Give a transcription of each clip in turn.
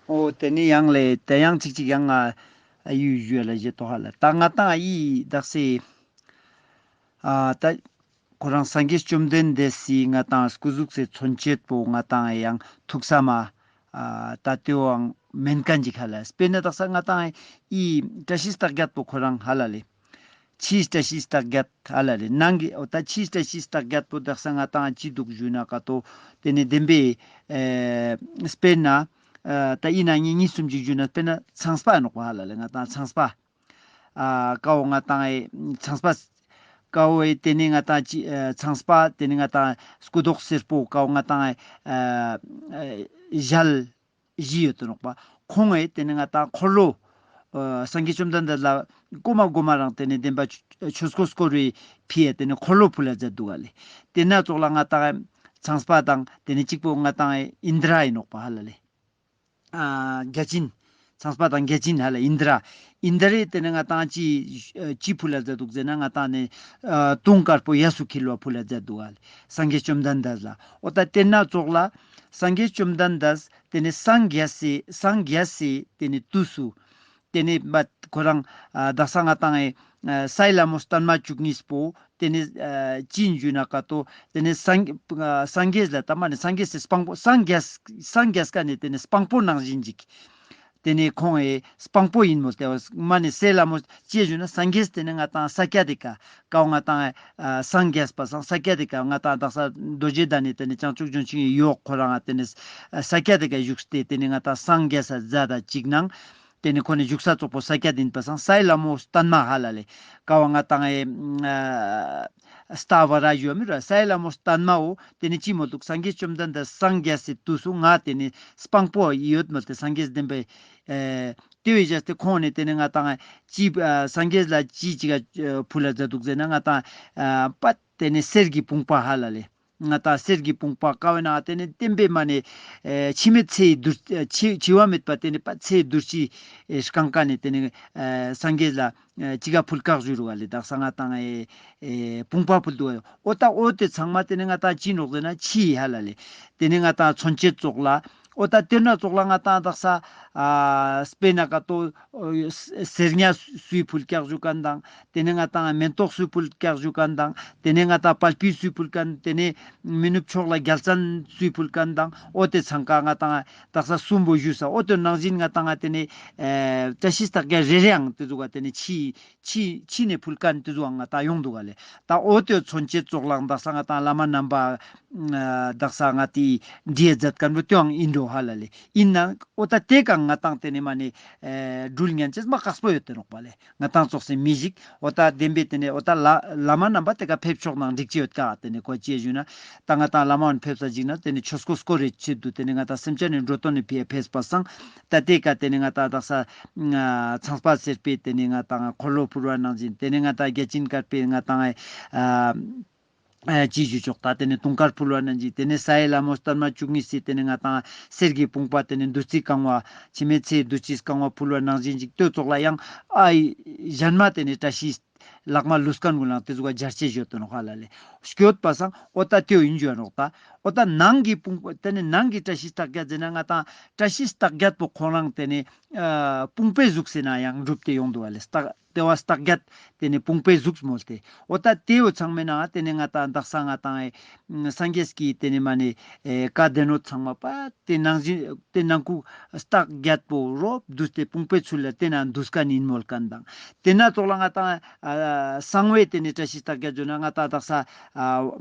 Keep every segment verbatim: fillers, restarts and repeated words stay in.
འོ་དེ་ནི་ཡང་ལེ་དེ་ཡང་ཅིག་ཅིག་ཡང་ང་ཡུལ་ཡུལ་ལ་བཞེས་ཏོ་ཧ་ལ། ད་ང་ཏང་ཨི་དག་ས་ཨ་ད་ཁོ་རང་སངས་རྒྱས་བཅོམ་ལྡན་འདས་སི་ང་ཏང་སྐུ་གཟུགས་སི་མཚོན་བྱེད་པོ་ང་ཏང་ཡང་ཐུགས་ས་མ་ཨ་ད་དེའང་མེན་མཁན་ཅིག་ཧ་ལ། དཔེར་ན་དག་ས་ང་ཏང་ཨི་བཀྲ་ཤིས་རྟགས་བརྒྱད་པོ་ཁོ་རང་ཧ་ལ་ལེ། ཕྱིའི་བཀྲ་ཤིས་རྟགས་བརྒྱད་ཧ་ལ་ལེ། ནང་གི་འོ་ད་ཕྱིའི་བཀྲ་ཤིས་རྟགས་བརྒྱད་པོ་དག་ས་ང་ཏང་ཅི་འདུག་ཞུས་ན་ཀ་ཏོ་དེ་ནི་བདེན་པའི་ཨེ་དཔེར་ན་ཨ་ད་ཨི་ན་ཉིས་གཉིས་གསུམ་ཅིག་ཞུས་ན་དཔེར་ན་ཚངས་པ་ནོག་པ་ཧ་ལ་ལེ། ང་ཏང་ཚངས་པ་ཨ་ཀ་བོ་ང་ཏང་ཨེ་ཚངས་པ་ཀ་བོ་ཨེ་དེ་ནི་ང་ཏང་ཅི་ཨ་ཚངས་པ་དེ་ནི་ང་ཏང་སྐུ་མདོག་སེར་པོ་ཀ་བོ་ང་ཏང་ཨེ་ཨ་ཨ་ཞལ་བཞི་ཡོད་དོ་ནོག་པ། ཁོང་ངི་དེ་ནི་ང་ཏང་འཁོར་ལོ་ཨ་སངས་རྒྱས་བཅོམ་ལྡན་འདས་ལ་གོ་མ་གོ་མ་རང་དེ་ནི་བདེན་པ་ཆོས་ཆོས་འཁོར་བསྐོར་བའི་ཕི་ཡ་དེ་ནི་འཁོར་ལོ་ཕུལ་ལ་མཛད་འདུག་ག་ལེ། དེ་ན་ཙོགས་ལ་ང་ཏང་ཚངས་པ་དང་དེ་ནི་གཅིག་པོ་ང་ཏང་ཨིནྡྲ་ཡིན་ནོག་པ་ཧ་ལ་ལེ། ཨ་བརྒྱ་བྱིན། ཚངས་པ་དང་བརྒྱ་བྱིན་ཧ་ལ་ཨིནྡྲ། ཨིནྡྲའི་དེ་ནི་ང་ཏང་ཅི་ཨ་ཅི་ཕུལ་ལ་མཛད་འདུག་ཟེར་ན་ང་ཏང་ནི་ཨ་དུང་དཀར་པོ་གཡས་སུ་འཁྱིལ་བ་ཕུལ་ལ་མཛད་འདུག་ག་ལེ། སངས་རྒྱས་བཅོམ་ལྡན་འདས་ལ། འོ་ད་དེ་ན་ཙོགས་ལ་སངས་རྒྱས་བཅོམ་ལྡན་འདས་དེ་ནི་སངས་རྒྱས་སི་སངས་རྒྱས་སི་དེ་ནི་དུས་སུ་དེ་ནི་མ་ཁོ་རང་ཨ་དག་ས་ང་ཏང་ཨེ་ཨ་ས་ཡི་ལྷ་མོ་བརྟན་མ་བཅུ་གཉིས་པོ་དེ་ནི་ཨ་ཅི་ཡིན་ཞུས་ན་ཀ་ཏོ་དེ་ནི་སངས་ཨ་སངས་རྒྱས་ལ་ད་མ་ནི་སངས་རྒྱས་སི་སྤང་པོ་སངས་རྒྱས་སངས་རྒྱས་ཀ་ནི་དེ་ནི་སྤང་པོ་ནང་བཞིན་ཅིག་དེ་ནི་ཁོང་ཨེ་སྤང་པོ་ཡིན་མོལ་ཏེ་མ་ནི་ས་ཡི་ལྷ་མོ་ཅི་ཞུས་ན་སངས་རྒྱས་དེ་ནི་ང་ཏང་ས་སྐྱ་དེ་ཀ་ཀ་བོ་ང་ཏང་ཨ་སངས་རྒྱས་པ་སང་ས་སྐྱ་དེ་ཀ་ང་ཏང་དག་ས་རྡོ་རྗེ་གདན་ནི་དེ་ནི་བྱང་ཆུབ་ལྗོན་ཤིང་ཡོག་ཁོ་རང་ཨ་དེ་ནི་ས་སྐྱ་དེ་ཀ་བཞུགས་ཏེ་དེ་ནི་ང་ཏང་སངས་རྒྱས་ས་མཛད་ད་ཅིག་ནང་དེ་ནི་ཁོ་ནི་བཞུགས་ས་ཙོགས་པོ་ས་སྐྱ་དེ་ཡིན་པ་སང་ས་ཡི་ལྷ་མོ་བརྟན་མ་ཧ་ལ་ལེ། ཀ་བོ་ང་ཏང་ཨེ་ཨ་སྟ་བ་ར་ཡོད་མི་ར་ས་ཡི་ལྷ་མོ་བརྟན་མའོ་དེ་ནི་ཅི་མོལ་འདུག་སངས་རྒྱས་བཅོམ་ལྡན་འདས་སངས་རྒྱས་སི་དུས་སུ་ང་དེ་ནི་སྤང་པོ་ཡོད་མོལ་ཏེ་སངས་རྒྱས་བདེན་པའི་ཨེ་དེ་བས་བྱས་ཏེ་ཁོང་ནི་དེ་ནི་ང་ཏང་ཅི་ཨ་སངས་རྒྱས་ལ་ཅི་ཅིག་ག་ཕུལ་ལ་མཛད་འདུག་ཟེར་ན་ང་ཏང་ཨ་པ་དེ་ནི་གསེར་གྱི་བུམ་པ་ཧ་ལ་ལེ། ང་ཏང་གསེར་གྱི་བུམ་པ་ཀ་བོའི་ནང་དེ་ནི་བདེན་པའི་མ་ནི་ཨེ་འཆི་མེད་ཚེའི་བདུད་འཆི་འཆི་བ་མེད་པ་དེ་ནི་པ་ཚེའི་བདུད་རྩི་ཨེ་བཀང་ཀ་ནི་དེ་ནི་ཨེ་སངས་རྒྱས་ལ་ཨེ་ཅི་ག་ཕུལ་ཀག་ཞུ་རུ་བ་ལེ། དག་ས་ང་ཏང་ཨེ་ཨེ་བུམ་པ་ཕུལ་འདུག་བ། འོ་ད་འོ་དེ་ཚང་མ་དེ་ནི་ང་ཏང་ཅི་ནོག་ཟེར་ན་ཕྱི་ཧ་ལ་ལེ། དེ་ནི་ང་ཏང་མཚོན་བྱེད་ཙོགས་ལ། འོ་ད་དེ་ན་ཙོགས་ལ་ང་ཏང་དག་ས་ཨ་དཔེར་ན་ཀ་ཏོ་ཨོ་ས་སེར་ཉ་སུའི་ཕུལ་ཀག་ཞུ་མཁན་དང་དེ་ནི་ང་ཏང་མེན་ཏོག་སུའི་ཕུལ་ཀག་ཞུ་མཁན་དང་དེ་ནི་ང་ཏང་པལ་པི་སུའི་ཕུལ་མཁན་དེ་ནི་མི་ནུབ་ཕྱོགས་ལ་རྒྱལ་མཚན་སུའི་ཕུལ་མཁན་དང་འོ་དེ་ཚང་ཀ་ང་ཏང་དག་ས་གསུམ་པོ་ཞུས་ས། འོ་དེ་ནང་བཞིན་ང་ཏང་དེ་ནི་ཨེ་བཀྲ་ཤིས་རྟགས་བརྒྱད་རེ་རེའང་དེ་ཟུག་ག་དེ་ནི་ཕྱི་ཕྱི་ཕྱི་ནས་ཕུལ་མཁན་དེ་ཟུག་ང་ཏང་ཡོང་འདུག་ག་ལེ། ད་འོ་དེ་མཚོན་བྱེད་ཙོགས་ལའང་དག་ས་ང་ཏང་བླ་མ་རྣམ་པ་ཨ་དག་ས་ང་ཏི་འདྲིའི་མཛད་མཁན་པོ་དེའང་ཡིན་འགྲོ་ཧ་ལ་ལེ། ཡིན་ནའང་འོ་ད་དེ་ཀ་ང་ཏང་དེ་ནི་མ་ནི་ཨེ་འགྲུལ་ཉན་ཅེས་མ་དཀགས་པོ་ཡོད་དེ་ནོག་པ་ལེ། ང་ཏང་ཙོགས་སེ་མི་ཞིག་འོ་ད་བདེན་པའི་དེ་ནི་འོ་ད་བླ་བླ་མ་རྣམ་པ་དེ་ཀ་ཕེབས་ཆོག་ནང་འགྲིག་ཅི་ཡོད་ཀ་དེ་ནི་ཁོ་ཅི་ཞུ་ན་ད་ང་ཏང་བླ་མ་འོན་ཕེབས་ས་ཅིག་ན་དེ་ནི་ཆོས་འཁོར་བསྐོར་རེ་ཆེད་དུ་དེ་ནི་ང་ཏང་སེམས་ཅན་ནི་འགྲོ་དོན་ནི་ཕི་ཡ་ཕེབས་པ་སང་ད་དེ་ཀ་དེ་ནི་ང་ཏང་དག་ས་ཚངས་པ་སེར་པོའི་དེ་ནི་ང་ཏང་འཁོར་ལོ་ཕུལ་བ་ནང་བཞིན་དེ་ནི་ང་ཏང་བརྒྱ་བྱིན་དཀར་པོའི་ང་ཏང་ཨ་ཨ་ཅི་ཞུ་ཆོག་ད་དེ་ནི་དུང་དཀར་ཕུལ་བ་ནང་བཞིན་དེ་ནི་ས་ཡི་ལྷ་མོ་བརྟན་མ་བཅུ་གཉིས་སི་དེ་ནི་ང་ཏང་གསེར་གྱི་བུམ་པ་དེ་ནི་བདུད་རྩི་བཀང་བ་འཆི་མེད་ཚེའི་བདུད་རྩི་བཀང་བ་ཕུལ་བ་ནང་བཞིན་ཅིག་དེ་ཙོགས་ལ་ཡང་ཨ་ཡི་གཞན་མ་དེ་ནི་བཀྲ་ཤིས་ལག་མ་ལུས་མཁན་གུན་ལའང་དེ་ཟུག་ག་སྦྱར་ཅེས་ཡོད་དེ་ནོག་ཧ་ལ་ལེ། སྐྱོད་པ་སང་འོ་ད་དེའོ་ཡིན་ཞུ་ཡ་ནོག་ད། འོ་ད་ནང་གི་དཔུང་པ་དེ་ནི་ནང་གི་བཀྲ་ཤིས་རྟགས་བརྒྱད་ཟེར་ན་ང་ཏང་བཀྲ་ཤིས་རྟགས་བརྒྱད་པོ་ཁོང་རང་དེ་ནི་ཨ་དཔུང་པའི་གཟུགས་སི་ནང་ཡང་གྲུབ་སྟེ་ཡོང་འདུག་ག་ལེ། རྟགས་དེ་བ་རྟགས་བརྒྱད་དེ་ནི་དཔུང་པའི་གཟུགས་མོལ་ཏེ། འོ་ད་དེའོ་ཚང་མའི་ནང་དེ་ནི་ང་ཏང་དག་ས་ང་ཏང་ཨེ་སངས་རྒྱས་ཀྱི་དེ་ནི་མ་ནི་ཨེ་བཀའ་སྡེ་སྣོད་ཚང་མ་པ་དེ་ནང་བཞིན་དེ་ནང་ཁུ་རྟགས་བརྒྱད་པོ་རོབ་བསྡུས་ཏེ་དཔུང་པའི་ཚུལ་ལ་དེ་ན་བསྡུས་མཁན་ཡིན་མོལ་མཁན་དང་། དེ་ན་ཙོགས་ལ་ང་ཏང་ཨ་གསང་བའི་དེ་ནི་བཀྲ་ཤིས་རྟགས་བརྒྱད་ཟེར་ན་ང་ཏང་དག་ས་ཨ་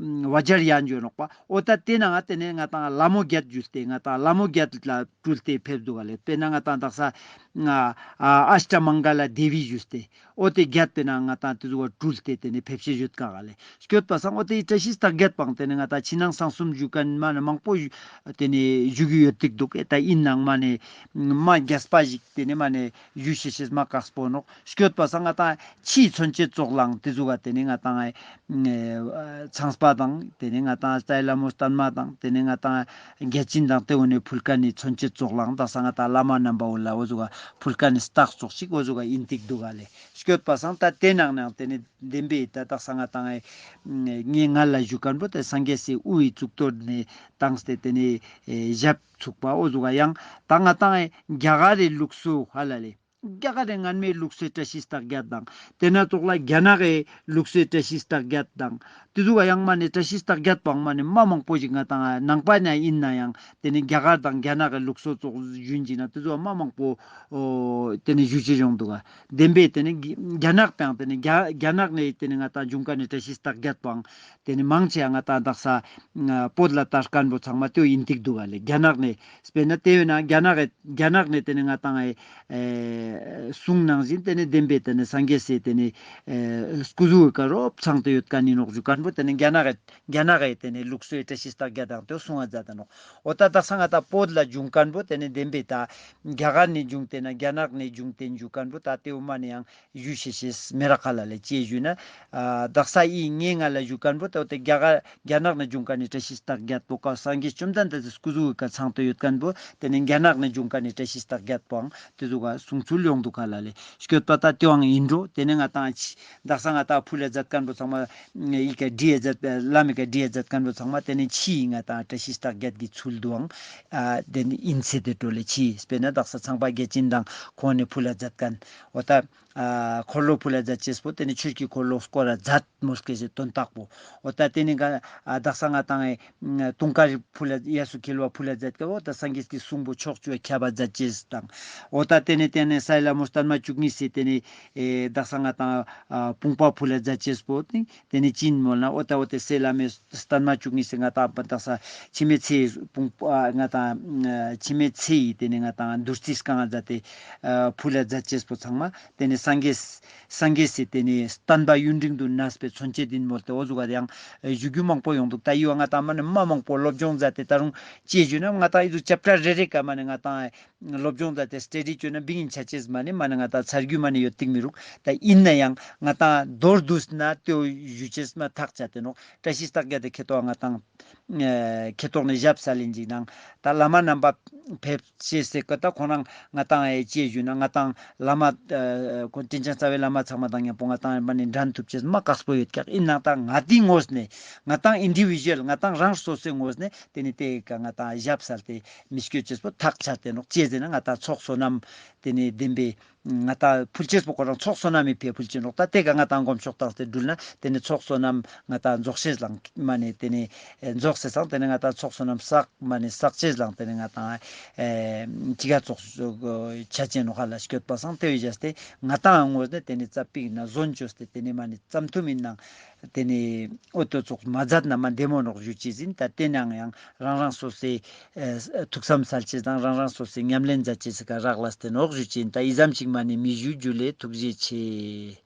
བཛྲ་ཡན་ཟེར་ནོག་པ། འོ་ད་དེ་ནང་དེ་ནི་ང་ཏང་ལྷ་མོ་བརྒྱད་ཞུས་ཏེ་ང་ཏང་ལྷ་མོ་བརྒྱད་ལ་སྤྲུལ་ཏེ་ཕེབས་འདུག་ག་ལེ། དཔེར་ན་ང་ཏང་དག་ས་ཨ་ཨ་ཨ་ཨཥྚ་མངྒ་ལ་དེ་བི་ཞུས་ཏེ། འོ་དེ་བརྒྱད་པའི་ནང་ང་ཏང་དེ་ཟུག་ག་སྤྲུལ་ཏེ་དེ་ནི་ཕེབས་ཤེས་ཡོད་ཀ་ག་ལེ། སྐྱོད་པ་སང་འོ་དེ་བཀྲ་ཤིས་རྟགས་བརྒྱད་པའང་དེ་ནི་ང་ཏང་ཕྱི་ནང་གསང་གསུམ་ཞུ་མཁན་མ་ནི་མང་པོ་ཞུ་དེ་ནི་ཞུ་གི་ཡོད་ཏིག་འདུག་ཨེ། ད་ཡིན་ནའང་མ་ནི་མ་རྒྱས་པ་ཞིག་དེ་ནི་མ་ནི་ཞུ་ཤེས་ཤེས་མ་དཀགས་པོ་ནོག། སྐྱོད་པ་སང་ང་ཏང་ཕྱིའི་མཚོན་བྱེད་ཙོགས་ལའང་དེ་ཟུག་ག་དེ་ནི་ང་ཏང་ཨེ་ཚངས་པ་དང་དེ་ནི་ང་ཏང་ས་ཡི་ལྷ་མོ་བརྟན་མ་དང་དེ་ནི་ང་ཏང་བརྒྱ་བྱིན་དང་དེ་འོ་ནི་ཕུལ་མཁན་ནི་མཚོན་བྱེད་ཙོགས་ལའང་དག་ས་ང་ཏང་བླ་མ་རྣམ་པ་འོ་ལ་འོ་ཟུག་ག་ཕུལ་མཁན་ནི་རྟགས་ཙོགས་ཤིག་འོ་ཟུག་ག་ཡིན་ཏིག་འདུག་ག་ལེ། སྐྱོད་པ་སང་ད་དེ་ནང་ནང་དེ་ནི་བདེན་པའི་ད་དག་ས་ང་དང་ངའི་ངའི་ང་ལ་ཞུ་མཁན་པོ་ད་སངས་རྒྱས་སི་དབུའི་གཙུག་ཏོར་ནས་བཏང་སྟེ་དེ་ནི་ཨེ་ཞབས་ཚུགས་པ་འོ་ཟུག་ག་ཡང་ད་ང་དང་ངའི་རྒྱ་གར་རི་ལུགས་སྲོལ་ཧ་ལ་ལེ། རྒྱ་གར་རི་སྔན་མའི་ལུགས་སྲོལ་བཀྲ་ཤིས་རྟགས་བརྒྱད་དང་དེ་ན་ཙོགས་ལ་རྒྱ་ནག་གི་ལུགས་སྲོལ་བཀྲ་ཤིས་རྟགས་བརྒྱད་དང་དེ་ཟུག་ག་ཡང་མ་ནི་བཀྲ་ཤིས་རྟགས་བརྒྱད་པོའང་མ་ནི་མ་མང་པོ་ཞིག་ང་དང་ནང་པ་ན་ཡིན་ན་ཡང་དེ་ནི་རྒྱ་གར་དང་རྒྱ་ནག་གི་ལུགས་སྲོལ་ཙོགས་ཞུན་ཅིག་ན་དེ་ཟུག་མ་མང་པོ་ཨོ་དེ་ནི་ཞུ་ཅི་ཡོང་འདུག་ག་བདེན་པའི་དེ་ནི་རྒྱ་རྒྱ་ནག་པའང་དེ་ནི་རྒྱ་རྒྱ་ནག་ནས་དེ་ནི་ང་དང་འབྱུང་མཁན་ནི་བཀྲ་ཤིས་རྟགས་བརྒྱད་པོའང་དེ་ནི་མང་ཆེ་ང་དང་དག་ས་ཨ་བོད་ལ་དར་མཁན་པོ་ཚང་མ་དེ་ཡིན་ཏིག་འདུག་ག་ལེ། རྒྱ་ནག་ནས་དཔེར་ན་དེ་ཡོད་ན་རྒྱ་ནག་གི་རྒྱ་ནག་ནས་དེ་ནི་ང་དང་ཨེ་གསུང་ནང་བཞིན་དེ་ནི་བདེན་པའི་དེ་ནི་སངས་རྒྱས་སི་དེ་ནི་ཨེ་སྐུ་གཟུགས་ཀ་རོབ་ཚང་དུ་ཡོད་མཁན་ཡིན་ནོག་ཞུ་མཁན་པོ་དེ་ནི་རྒྱ་ནག་གི་རྒྱ་ནག་གི་དེ་ནི་ལུགས་སྲོལ་བཀྲ་ཤིས་རྟགས་བརྒྱད་དང་དེ་གསུང་བ་མཛད་ད་ནོག་འོ་ད་དག་ས་ང་དང་བོད་ལ་འབྱུང་མཁན་པོ་དེ་ནི་བདེན་པའི་ད་རྒྱ་གར་ནས་འབྱུང་དེ་ན་རྒྱ་ནག་ནས་འབྱུང་དེ་ཞུ་མཁན་པོ་ད་དེ་འོ་མ་ནི་ཡང་ཞུ་ཤེས་ཤེས་མེ་ར་ཁ་ལ་ལེ་ཅེས་ཞུས་ན། ཨ་དག་ས་ཨི་ངའི་ང་ལ་ཞུ་མཁན་པོ་ད་དེ་རྒྱ་གར་རྒྱ་ནག་ནས་འབྱུང་མཁན་ནི་བཀྲ་ཤིས་རྟགས་བརྒྱད་པོ་ཀ་སངས་རྒྱས་བཅོམ་ལྡན་འདས་སི་སྐུ་གཟུགས་ཀ་ཚང་དུ་ཡོད་མཁན་པོ་དེ་ནི་རྒྱ་ནག་ནས་འབྱུང་མཁན་ནི་བཀྲ་ཤིས་རྟགས་བརྒྱད་པོའང་དེ་ཟུག་ག་གསུང་ཚུལ་ཡོང་འདུག་ག་ལ་ལེ། སྐྱོད་པ་ད་དེའང་ཡིན་འགྲོ། དེ་ནི་ང་དང་ཕྱི་དག་ས་ང་དང་ཕུལ་ལ་མཛད་མཁན་པོ་ཚང་མ་ཨི་ཀ་བྲིས་ཡ་མཛད་བླ་མའི་ཀ་བྲིས་ཡ་མཛད་མཁན་པོ་ཚང་མ་དེ་ནི་ཕྱིའི་ང་དང་བཀྲ་ཤིས་རྟགས་བརྒྱད་ཀྱི་ཚུལ་དུའང་ཨ་དེ་ནི་ཡིན་ཚེ་དེ་འགྲོ་ལེ། ཕྱིའི་དཔེར་ན་དག་ས་ཚངས་པ་བརྒྱ་བྱིན་དང་ཁོང་ནི་ཕུལ་ལ་མཛད་མཁན་འོ་ད། ཨ་འཁོར་ལོ་ཕུལ་ལ་མཛད་ཅེས་པོ་དེ་ནི་ཆོས་ཀྱི་འཁོར་ལོ་བསྐོར་ར་མཛད་མོལ་སྐད་ཅེས་དོན་དག་པོ། འོ་ད་དེ་ནི་ག་ཨ་དག་ས་ང་དང་ཨེ་དུང་དཀར་ཕུལ་ལ་གཡས་སུ་འཁྱིལ་བ་ཕུལ་ལ་མཛད་ཀ་འོ་ད་སངས་རྒྱས་ཀྱི་གསུང་པོ་ཕྱོགས་བཅུ་ཁྱབ་པ་མཛད་ཅེས་དང་། འོ་ད་དེ་ནི་དེ་ནི་སའི་ལྷ་མོ་སྟན་མ་བཅུ་གཉིས་སི་དེ་ནི་ཨེ་དག་ས་ང་དང་ཨ་དཔུང་པ་ཕུལ་ལ་མཛད་ཅེས་པོ་དེ་དེ་ནི་ཅི་ཡིན་མོལ་ན་འོ་ད་འོ་དེ་སའི་ལྷ་མོ་སྟན་མ་བཅུ་གཉིས་སི་ང་དང་དག་ས་འཆི་མེད་ཚེའི་དཔུང་པ་ང་དང་འཆི་མེད་ཚེ་ཡི་དེ་ནི་ང་དང་བདུད་རྩི་བཀང་ང་མཛད་དེ་ཨ་ཕུལ་ལ་མཛད་ཅེས་པོ་ཚང་མ། དེ་ནི་སངས་རྒྱས་སངས་རྒྱས་སི་དེ་ནི་བསྟན་པ་ཡུན་རིང་དུ་གནས་པའི་མཚོན་བྱེད་ཡིན་མོལ་ཏེ་འོ་ཟུག་ག་ཡང་ཞུ་རྒྱུ་མང་པོ་ཡོང་འདུག་ད་ཡི་བ་ང་དང་མ་ནི་མ་མང་པོ་སློབ་སྦྱོང་མཛད་དེ་ད་རུང་ཅི་ཞུ་ན་ང་དང་ཡི་ཟུག་ཅེབ་ཊར་རེ་རེ་ཀ་མ་ནི་ང་དང་སློབ་སྦྱོང་མཛད་དེ་སི་ཊ་ཌི་བཅོས་ན་བིང་ཡིན་ཆ་ཅེས་མ་ནི་མ་ནི་ང་དང་ཚར་རྒྱུ་མ་ནི་ཡོད་ཏིག་མི་རུག་ད་ཡིན་ན་ཡང་ང་དང་མདོར་བསྡུས་ན་དེ་ཞུ་ཅེས་མ་ཐག་ཆད་དེ་ནོག་བཀྲ་ཤིས་རྟགས་བརྒྱད་དེ་ཁེ་ཏོ་ང་དང་ཨ་ཁེ་ཏོག་ནི་ཞབས་ས་ལེན་ཅིག་དང་ད་བླ་མ་རྣམ་པ་ཕེབས་ཅེས་ཟེར་ཀ་ད་ཁོ་རང་ང་དང་ཨེ་ཅེས་ཞུ་ན་ང་དང་བླ་མ་ཨ་ཁོ་དྲིན་ཅན་རྩ་བའི་བླ་མ་ཚང་མ་དང་མཉམ་པོ་ང་དང་མ་ནི་འགྲན་ཐུབ་ཅེས་མ་དཀགས་པོ་ཡོད་ཀྱག་ཡིན་ནའང་ད་ང་དེའི་ངོས་ནས་ང་དང་ཨིན་ཌི་བི་ཞུ་ཨལ་ང་དང་རང་སོ་སོའི་ངོས་ནས་དེ་ནི་དེ་ཀ་ང་དང་ཞབས་སལ་ཏེ་མི་སྐྱོད་ཅེས་པོ་ཐག་ཆད་དེ་ནོག་ཅི་ཟེར་ན་ང་དང་ཚོགས་བསོད་ནམས་དེ་ནི་བདེན་པའི་ང་དང་ཕུལ་ཅེས་པོ་ཁོ་རང་ཚོགས་བསོད་ནམས་མི་ཕེ་ཕུལ་ཅེས་ནོག་ད་དེ་ཀ་ང་དང་སྒོམ་ཕྱོགས་བཏང་སྟེ་འགྲུལ་ན་དེ་ནི་ཚོགས་བསོད་ནམས་ང་དང་རྫོགས་ཤེས་ལང་མ་ནི་དེ་ནི་ཨེ་རྫོགས་སེ་སང་དེ་ནི་ང་དང་ཚོགས་བསོད་ནམས་བསགས་མ་ནི་བསགས་ཅེས་ལང་དེ་ནི་ང་དང་ཨེ་ཅི་ག་ཚོགས་ཆ་ཅེས་ནོག་ཧ་ལ་སྐྱོད་པ་སང་དེ་བས་བྱས་ཏེ་ང་དང་ངོས་ནས་དེ་ནི་ཙ་པིག་ན་བཟོན་བཅོས་ཏེ་དེ་ནི་མ་ནི་ཙམ་ཐུམ་ཡིན་ནང་དེ་ནི་འོ་དོ་ཚོགས་མ་མཛད་ན་མ་བདེ་མོ་ནོག་ཞུ་ཅེས་ཡིན། ད་དེ་ནའང་ཡང་རང་རང་སོ་སོའི་ཨེ་ཐུགས་བསམ་སལ་ཅེས་དང་རང་རང་སོ་སོའི་ཉམས་ལེན་མཛད་ཅེས་སི་ཀ་རག་ལས་ཏེ་ནོག་ཞུ་ཅེས་ཡིན། ད་ཨི་ཙམ་ཞིག་མ་ནི་མི་ཞུ། རྒྱུ་ལས་ཐུགས་རྗེ་ཆེ།